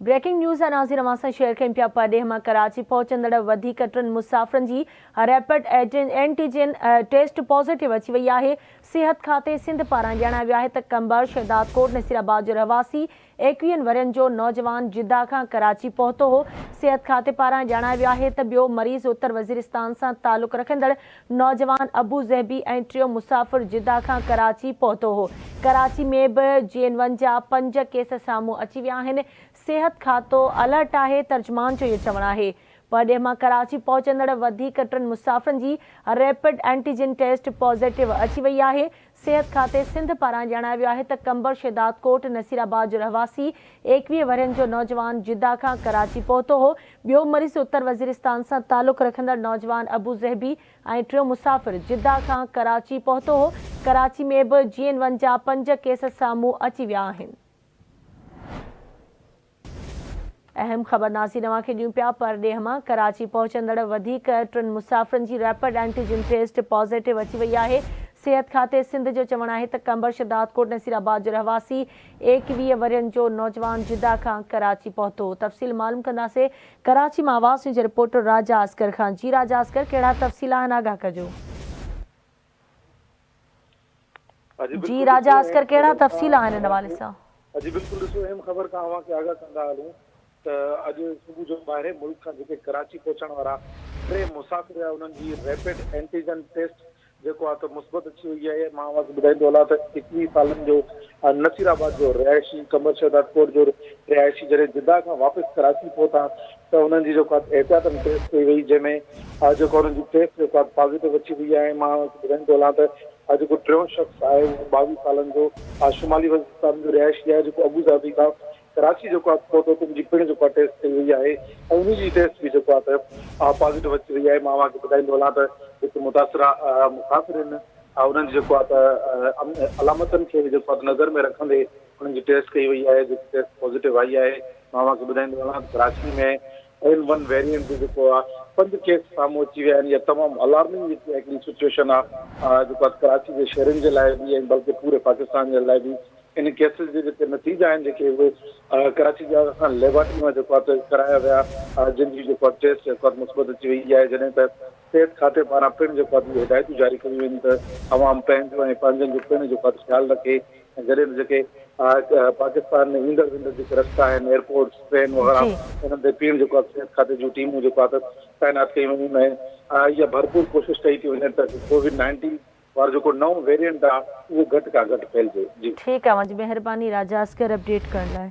Breaking news ناظرين اوهان سان شيئر ڪيون پيا پرڏيهه مان ڪراچي پهچندڙ وڌيڪ ٽن مسافرن جي ريپڊ اينٽيجن ٽيسٽ پازيٽو اچي وئي آهي صحت کاتي سنڌ پاران ڄاڻايو ويو آهي ته قمبر شهدادڪوٽ نصيرآباد جو رهواسي ايڪويهن ورهين جو نوجوان جده کان ڪراچي پهتو هو. صحت کاتي پاران ڄاڻايو ويو آهي ته ٻيو مريض اتر وزيرستان سان تعلق رکندڙ نوجوان ابو ظهبي ۽ ٽيون مسافر جده کان ڪراچي پهتو هو. ڪراچي ۾ به جي اين ون جا پنج ڪيس سامهون اچي ويا آهن. صحت کاتو الرٽ آهي، ترجمان جو اهو چوڻ آهي. پرڏيهه مان ڪراچي پهچندڙ وڌيڪ ٽن مسافرن جي ريپڊ اينٽيجن ٽيسٽ پازيٽو اچي وئي آهي. صحت کاتي سنڌ پاران ڄاڻايو ويو آهي ته قمبر شهدادڪوٽ نصيرآباد جو رهواسي 21 ورهين جو نوجوان جده کان ڪراچي پهتو هو، ٻيو مريض اتر وزيرستان سان تعلق رکندڙ نوجوان ابو ظهبي ۽ ٽيون مسافر جده کان ڪراچي پهتو هو، ڪراچي ۾ به جي اين ون جا پنج ڪيس سامهون اچي ويا آهن. اهم خبر ناظرين اوهان کي ڏيون پيا پرڏيهه مان ڪراچي پهچندڙ وڌيڪ ٽن مسافرن جي ريپڊ اينٽيجن ٽيسٽ پازيٽو اچي وئي آهي صحت کاتي سنڌ جو چوڻ آهي ته قمبر شھدادڪوٽ نصير آباد جو رهواسي 21 ورهين جو نوجوان جده کان ڪراچي پهتو تفصيل معلوم ڪنداسين ڪراچي مان آواز نيوز جي رپورٽر راجا اصغر خان جي راجا اصغر ڪهڙا تفصيل آهن آگاهه ڪجو. جي راجا اصغر ڪهڙا تفصيل آهن ان حوالي سان. جي بلڪل ڏسو اهم خبر کان اوهان کي آگاهه ڪندا هلون ته اڄ صبح جو ٻاهرين ملڪ کان جيڪي ڪراچي پهچڻ وارا ٽي مسافر هيا انهن جي ريپڊ اينٽيجن ٽيسٽ جيڪو آهي ته مثبت اچي وئي آهي مان اوهان کي ٻڌائيندو هلان ته 21 سالن جو نصير آباد جو رهائشي قمر شهدادڪوٽ جو رهائشي جڏهن جده کان واپس ڪراچي پهتا ته انهن جي جيڪو آهي احتياطن ٽيسٽ ڪئي وئي جنهن ۾ جيڪو انهن جي ٽيسٽ جيڪو آهي پازيٽو اچي وئي آهي مان اوهان کي ٻڌائيندو هلان ته جيڪو ٽيون شخص آهي اهو 22 سالن جو شمالي وزيرستان جو رهائشي آهي جيڪو ابوظهبي کان ڪراچي جيڪو آهي پهتو ته ان جي پڻ جيڪو آهي ٽيسٽ ڪئي وئي آهي ۽ ان جي ٽيسٽ به جيڪو آهي ته پازيٽو اچي وئي آهي مان اوهان کي ٻڌائيندو هلان ته جيڪي متاثره مسافر آهن انهن جي جيڪو آهي ته علامتن کي جيڪو آهي نظر ۾ رکندي انهن جي ٽيسٽ ڪئي وئي آهي جيڪي ٽيسٽ پازيٽو آئي آهي مان اوهان کي ٻڌائيندو هلان ته ڪراچي ۾ اين ون ويريئنٽ جو جيڪو آهي پنج ڪيس سامهون اچي ويا آهن اها تمام الارمنگ جيڪي آهي هڪڙي سچوئيشن آهي جيڪو آهي ڪراچي جي شهرين جي لاء به ۽ بلڪه پوري پاڪستان جي لاء به ان ڪيسز جي جيڪي نتيجا آهن جيڪي اهي ڪراچي جي آغا خان ليبارٽري مان جيڪو آهي ته ڪرايا ويا جن جي جيڪو آهي ٽيسٽ جيڪو آهي مثبت اچي وئي آهي جڏهن ته صحت کاتي پاران پڻ جيڪو آهي اهي هدايتون جاري ڪيون ويون ته عوام پنهنجو ۽ پنهنجن جو پڻ جيڪو آهي خيال رکي ۽ جڏهن ته جيڪي پاڪستان ۾ ايندڙ ويندڙ جيڪي رستا آهن ايئرپورٽس ٽرين وغيره انهن تي پڻ جيڪو آهي صحت کاتي جون ٽيمون جيڪو آهي ته تعينات ڪيون ويون ۽ اها ڀرپور ڪوشش ڪئي ٿي وڃي ته ڪووڊ نائنٽين وارو جيڪو نئون ويريئنٽ آهي اهو گهٽ کان گهٽ ڦهلجي جي. ٺيڪ آ اوهان جي مهرباني راجا اصغر اپڊيٽ ڪرڻ لاء.